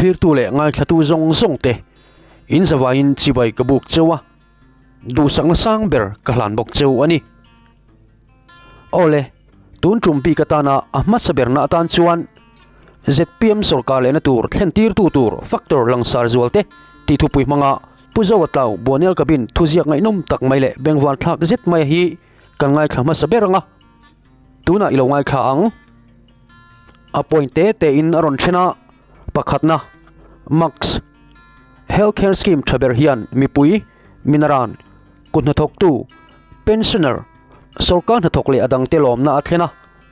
Thlirtu leh ngaithlatu zawng zawng te in zavaiin chibai ka buk cheu a, duhsakna sang ber ka hlan bawk cheu a ni. Awle, tun tum bik atana a hmasa berna atan chuan zpm sorkar lehna tur thlen tirtu tur factor langsar zual te tih thupui hmanga Pu Zoa Tlau Buanel Cabin thuziak ngaihnawm tak mai leh bengvar thlak zet maia hi kan ngaithla hmasa ber ang a, tunah i lo ngaithla ang. A point te te in a rawn then a, pakhatna, Max, Health Care Scheme tha ber hian mipui, minaran, kut hnathawktu, pensioner, sorkar hnathawk leh a dangte lawmna a thlen a,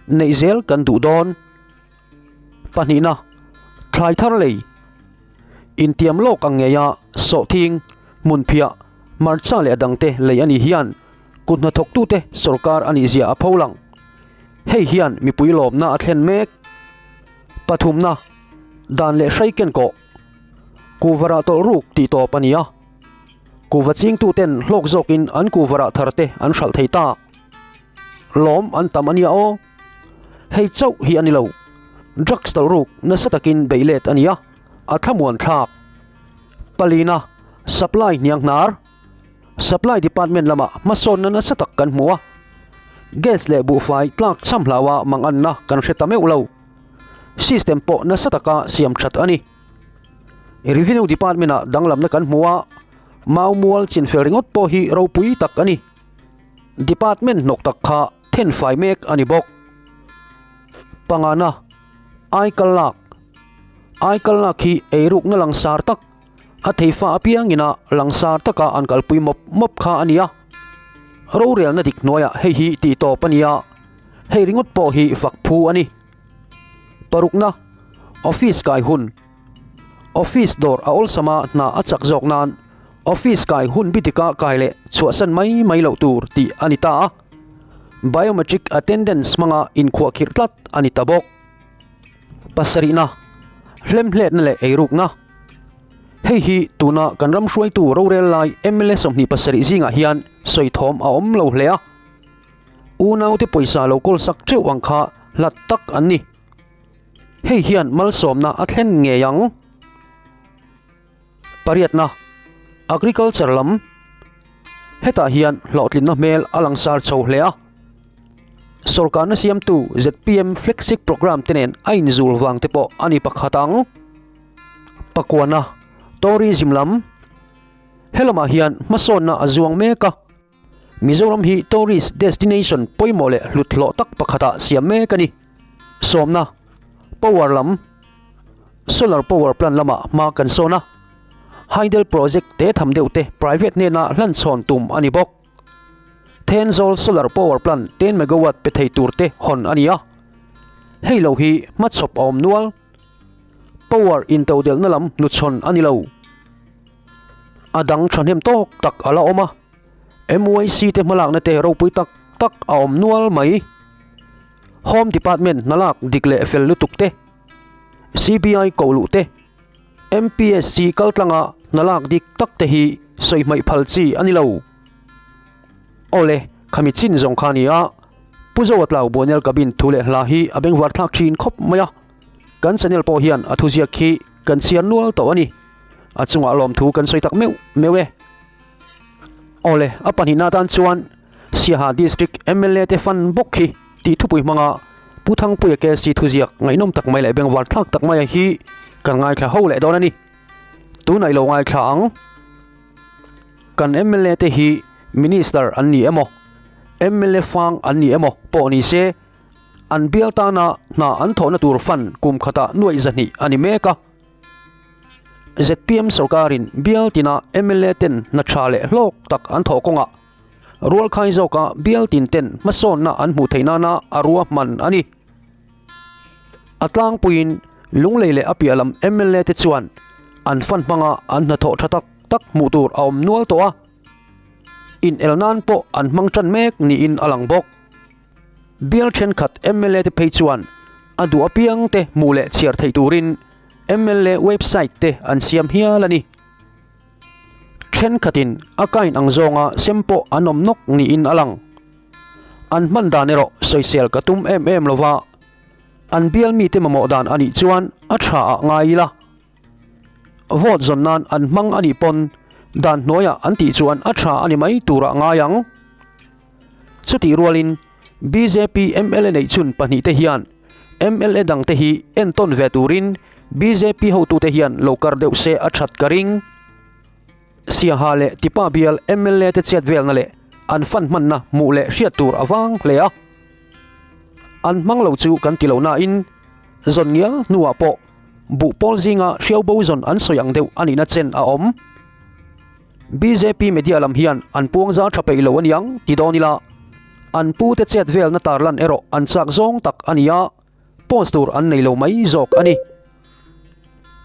neih zel kan duh dawn. Pahnihna, thlai thar lei, intiam lawk ang ngeia sawhthing, hmunphiah, hmarcha leh a dangte lei a nih hian kut hnathawktute sorkar a nihzia a pho lang. Hei hian mipui lawmna a thlen mek. Pathumna, dan leh hrai ken kawh. Kuvarah tawlh ruk tih tawp a ni a. Kuva chingtuten hlawk zawkin an kuvarah tharte an hralh thei ta. Lawm an tam a nia aw. Hei chauh hi a ni lo. Drugs tawlh ruk nasa takin beih let a ni a, a thlamuan thlak. Palina, supply hniang hnar. Supply Department lamah hmasawnna nasa tak kan hmu a, gas leh buhfai tlak cham hlaua manganna kan hre ta meuh lo. System pawh nasa taka siam that a ni. Revenue Department-ah danglamna kan hmu a, mau mual chinfel ringawt pawh hi ropui tak a ni. Department hnawk tak kha thenfai mek a ni bawk. Pangana, Aikal lak. Aikal lak hi eirukna langsar tak A theifa apiangin a langsar taka an kalpui mawp mawp kha a ni a. Rorelna dik hnuaiah hei hi tih tawp a ni a, hei ringawt pawh hi fak phu a ni. Parukna, Office kai hun. Office dawr a awlsama hna a chak zawk nan office kai hun bi dika kai leh chhuahsan mai mai loh tur tih a ni ta a. Biometric attendance hmanga inkhuahkhirh tlat a ni ta bawk. Pasarihna, Hlemhletna leh eirukna. Hei hi tuna kan ram hruaitu rorel lai mla 27 zingah hian sawi thawm a awm lo hle a. Unaute pawisa lo kawl sak teuh ang kha hlat tak an ni. Hei hian malsawmna a thlen ngei ang. Pariatna, Agriculture lam. Hetah hian hlawhtlinna hmel a langsar chho hle a. Sorkarna siamtu zpm Flexi Programme te nen a inzul vang te pawh a ni pakhat ang. Pakuana, Tourism lam. He lamah hian hmasawnna a zuang mek a. Mizoram hi tourist destination pawimawh leh hlut hlawh tak pakhatah siam mek a ni. Sawmna, Power lam, Solar power plant lamah hma kan sawn a, hydel project te tham deuh te private hnena hlan chhawn tum a ni bawk. Thenzawl solar power plant ten megawatt pe thei tur te hawn a ni a, hei lo hi hmachhawp a awm nual. Power intodelhna lam hnuchhawn a ni lo. A dang thahnem tawk tak a la awm a, MYC te hmalakna te ropui tak tak a awm nual mai. Home Department hnalak dik leh fel lutuk te, CBI koh luh te, MPSC kaltlanga hnalak dik tak te hi sawi hmaih phal chi a ni lo. Awle, khami chin zawng kha a ni a, Pu Zoa Tlau Buanel Cabin thu leh hla hi a bengvar thlak thin khawp mai a, kan channel pawh hian a thuziak hi kan chhiar nual tawh a ni. A chungah lawmthu kan sawi tak meuh meuh e. Awle, a pahnihna atan chuan Siaha District mla te fan bawk hi tih thupui hmanga Pu Thangpuia KC thuziak ngaihnawm tak mai leh bengvar thlak tak maia hi kan ngaithla ho leh dawn a ni. Tunah i lo ngaithla ang. Kan mla te hi Minister an ni emaw, mla fang an ni emaw pawh ni se, an bial tana hna an thawhna tur fan kum khatah nuaih zahnih a ni mek a. Zpm sorkarin bial tina mla ten hna tha leh hlawk tak an thawh kawngah rualkhai zawka bial tin ten hmasawnna an hmuh theih nana a ruahman a ni. A tlangpuiin Lunglei leh a piah lam mla te chuan an fan hmanga an hnathawh tha tak tak hmuh tur a awm nual tawh a, inel nan pawh an hmang tan mek niin a lang bawk. Bial thenkhat mla te phei chuan a duh apiang te hmuh leh chhiar theih turin mla website te an siam hial a ni. Thenkhatin a kain ang zawnga sem pawh an awm nawk niin a lang. An hman dan erawh sawisel ka tum em em lova, an bial mite mamawh dan a nih chuan a tha ah ngai ila. Vote zawn nan an hmang a nih pawn dan hnuaiah an tih chuan a tha a ni mai turah ngai ang. Chutih rualin bjp mla neih chhun pahnihte hian mla dangte hi entawn ve turin bjp hotute hian lo kar deuh se a that ka ring. Siaha leh Tipa bial mla te chet velna leh an fund hmanna hmuh leh hriat tur a vang hle a. An hmang lo chu kan ti lo nain zawn ngial hnuah pawh buh pawl zinga hriau bo zawn an sawi ang deuh a nihna chen a awm. Bjp media lam hian an puang zar tha peih lo a niang ti dawn ila, an pute chet velna tarlan erawh an chak zawng tak a ni a, post tur an nei lo mai zawk a ni.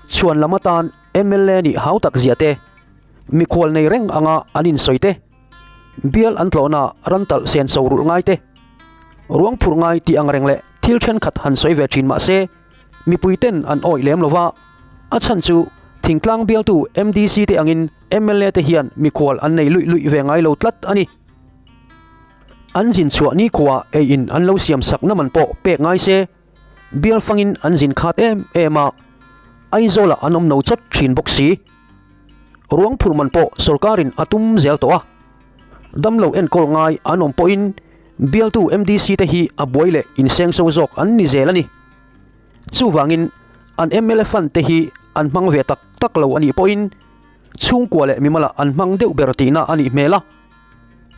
Chhuan lam atan mla nih hau tak zia te, mikhual nei reng anga an insawi te, bial an tlawhna ran talh sen so rulh ngai te, ruang phurh ngai tih ang reng leh thil thenkhat han sawi ve thin mahse, Mipui ten an awih lem lova, a chhan chu thingtlang bialtu MDC te angin mla te hian mikhual an nei luih luih ve ngai lo tlat a ni. An zin chhuah nikhua ei in an lo siam sak na man pawh pek ngai se, bial fangin an zin khat em em a, Aizawlah an awm no chawt thin bawk si. Ruang phurh man pawh sorkarin a tum zel tawh a, damlo enkawl ngai an awm pawhin bialtu MDC te hi a buai leh insengso zawk an ni zel a ni. Chuvangin an mla fund te hi an hmang ve tak tak lo a nih pawhin chhungkua leh mimalah an hmang deuh ber tihna a nih hmel a.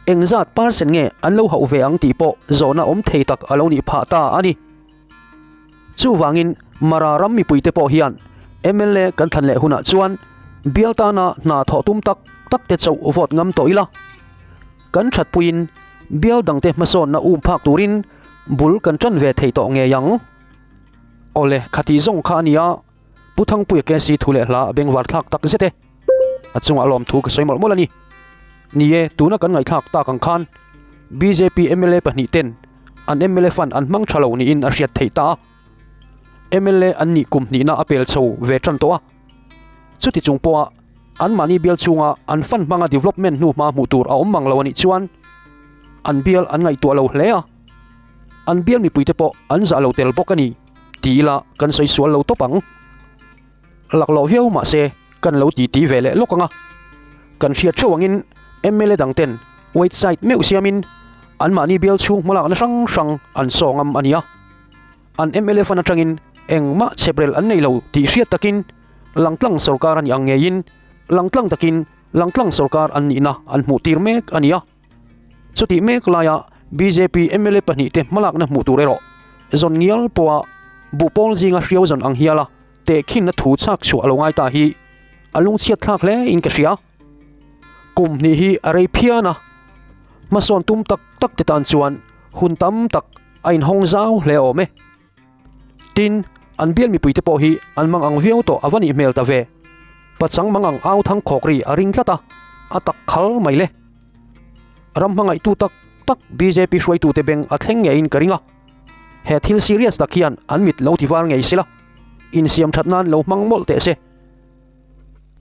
Engzat percent nge an lo hauh ve ang tih pawh zawhna awm thei tak a lo nih phah ta a ni. Chuvangin Mara ram mipuite pawh hian mla kan thlan leh hunah chuan bial tana hna thawh tum tak tak te chauh vote ngam tawh ila. Kan thatpuiin bial dangte hmasawnna um phak turin bul kan tan ve thei tawh ngei ang. Awle, khatih zawng kha a nia, Pu Thangpuia KC thu leh hla a bengvar thlak tak zet e. A chungah lawmthu ka sawi mawlh mawlh a ni. Ni e, tuna kan ngaihthlak tak ang khan bjp mla pahnihten an mla fund an hmang tha lo niin a hriat theih ta a. Mla an nih kum hnihna a pel chho ve tan tawh a. Chuti chung pawha anmahni bial chhunga an fund hmanga development hnu hma hmuh tur a awm mang lo a nih chuan an bial an ngaihtuah lo hle a. An bial mipuite pawh an zah lo tel bawk a ni ti ila kan sawi sual lo tawp ang. Laklawh viau mahse kan lo titi ve leh lawk ang a. Kan hriat theuh angin mla dangten website meuh siamin anmahni bial chhung hmalakna hrang hrang an saw ngam a nia. An mla fan atangin engmah chheprel an nei lo tih hriat takin langtlang sorkar a nih ang ngeiin langtlang takin langtlang sorkar an nihna an hmuh tir mek a nia. Chutih mek laia bjp mla pahnihte hmalakna hmuh tur erawh zawn ngial pawha buhpawl zinga hriau zawn ang hiala tehkhinna thu chhak chhuah a lo ngai ta hi a lungchhiat thlak hle in ka hria. Kum hnih hi a rei phian a, hmasawn tum tak tak te tan chuan hun tam tak a inhawng zau hle awm e. Tin, an bial mipuite pawh hi an mang ang viau tawh a va nih hmel ta ve. Pachang mang ang au thang khawk ri a ring tlat a, a tak khal mai le. Ram hmangaihtu tak tak bjp hruaitute beng a thleng ngeiin ka ring a. He thil serious tak hian an mit lo ti var ngei sela, insiam that nan lo hmang mawlh teh se.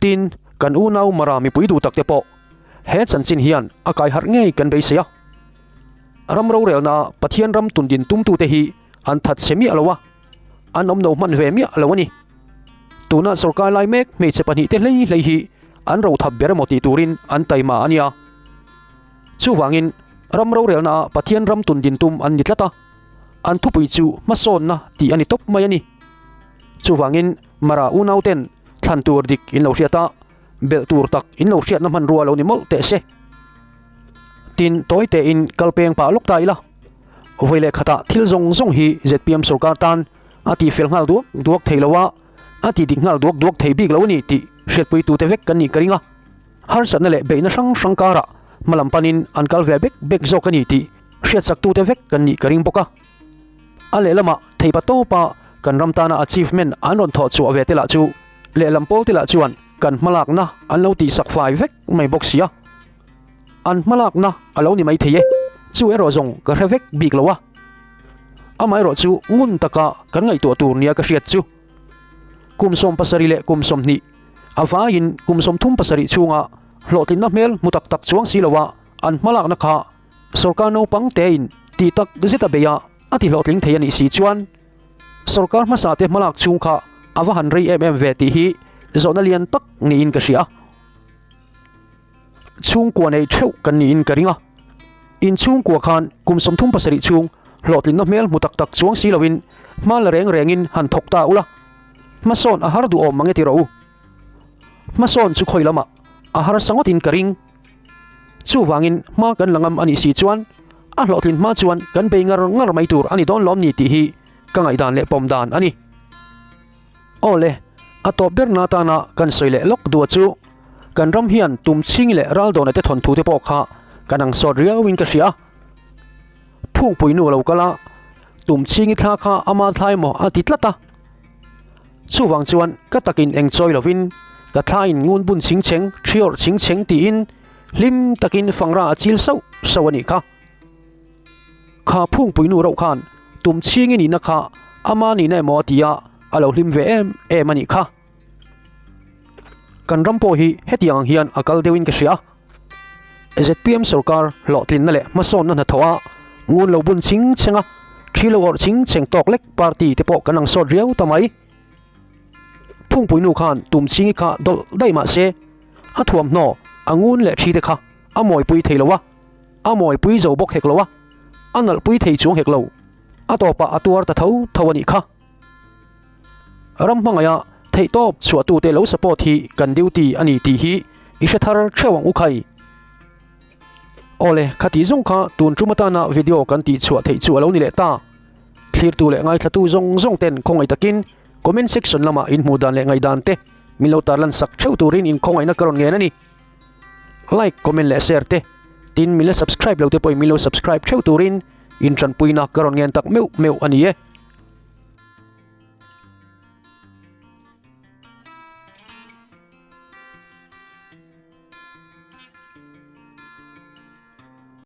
Tin, kan unau Mara mipui duh takte pawh he chanchin hian a kai harh ngei kan beisei a. Ram rorelna Pathian ram tundin tumtute hi an that chhe miah lo a, an awm no hman ve miah lo a ni. Tuna sorkar lai mek hmeichhe pahnihte hlei hlei hi an rothap ber emaw tih turin an taima a nia. Chuvangin ram rorelnaah Pathian ram tundin tum an ni tlat a, an thupui chu hmasawnna tih a ni tawp mai a ni. Chuvangin Mara unauten thlan tur dik in lo hriat a, belh tur tak in lo hriatna hmanrua lo ni mawlh teh se. Tin, tawi tein kal peng pah lawk ta ila. Vawi leh khatah thil zawng zawng hi zpm sorkar tan a tihfel nghal duak duak thei lo a, a tih dik nghal duak duak thei bik lo a ni tih hriatpuitute vek kan nih ka ring a. Harsatna leh beihna hrang hrang karah hmalam panin an kal ve bek bek zawk a ni tih hriatsaktute vek kan nih ka ring bawk a. A lehlamah theipa tawpa kan ram tana achievement an rawn thawh chhuah ve te lah chu lehlam pawl te lah chuan kan hmalakna an lo tihsak fai vek mai bawk si a. An hmalakna a lo ni mai thei e, chu erawh zawng ka hre vek bik lo a. Amaherawh chu ngun taka kan ngaihtuah tur nia ka hriat chu kum 70 leh kum 20 a vaiin kum 37 chhunga hlawhtlinna hmel hmu tak tak chuang si loa an hmalakna kha Sorkar naupang tein tih tak zet a bei a, a ti hlawhtling thei a nih si chuan sorkar hmasa te hmalak chhung kha a va han rei em em ve tih hi zawhna lian tak niin ka hria. Chhungkua nei theuh kan niin ka ring a. In chhungkua khan kum 37 chhung hlawhtlinna hmel hmu tak tak chuang si loin hma la reng rengin han thawk ta ula. Hmasawn a har duhawm mang e ti rawh u. Hmasawn chu khawi lamah a harsa ngawtin ka ring. Chuvangin hma kan la ngam a nih si chuan a hlawhtlin hma chuan kan bei ngar ngar mai tur a ni dawn lawm ni tih hi ka ngaihdan leh pawm dan a ni. Aw le, a tawp ber na atana kan sawi leh lawk duh chu kan ram hian tum chhing leh ral dawna te thawnthu te pawh kha kan ang sawt riauin ka hria. Phungpui nu a lo kal a, tum chhingi thla kha ama thla emaw a ti tlat a. Chuvang chuan ka takin eng chawi lovin ka thla in ngun bun chhing chheng, thi awrh chhing chheng tiin hlim takin fangra a chil sauh sauh a nih kha. Kha phungpui nu rauh khan tum chhingi nihna kha ama nihna emaw a ti a, a lo hlim ve em em a nih kha. Kan ram pawh hi hetiang ang hian a kal deuhin ka hria. Zpm sorkar hlawhtlinna leh hmasawnna hnathawh a ngun lo bun chhing chheng a, thi lo awrh chhing chheng tawk lek party te pawh kan ang sawt riau ta mai. Phungpui nu khan tum chhingi kha dawlh daih mah se, a thuamhnaw a ngun leh thi te kha a mawipui thei lo a, a mawipui zo bawk hek lo a, a nalhpui thei chuang hek lo, a tawpah a tuar ta tho tho a nih kha. Ram hmangaih a theihtawp chhuahtute lo support hi kan duty a ni tih hi i hre thar theuh ang u khai. Awle, khatih zawng kha tun tum atana video kan tih chhuah theih chu a lo ni leh ta. Thlirtu leh ngaithlatu zawng zawng ten khawngaih takin comment section lamah in hmuh dan leh ngaihdan te min lo tarlan sak theuh turin in khawngaihna ka rawn ngen a ni. Like, comment leh share te, tin min la subscribe lo te pawhin min lo subscribe theuh turin in tanpuina ka rawn ngen tak meuh meuh a ni e.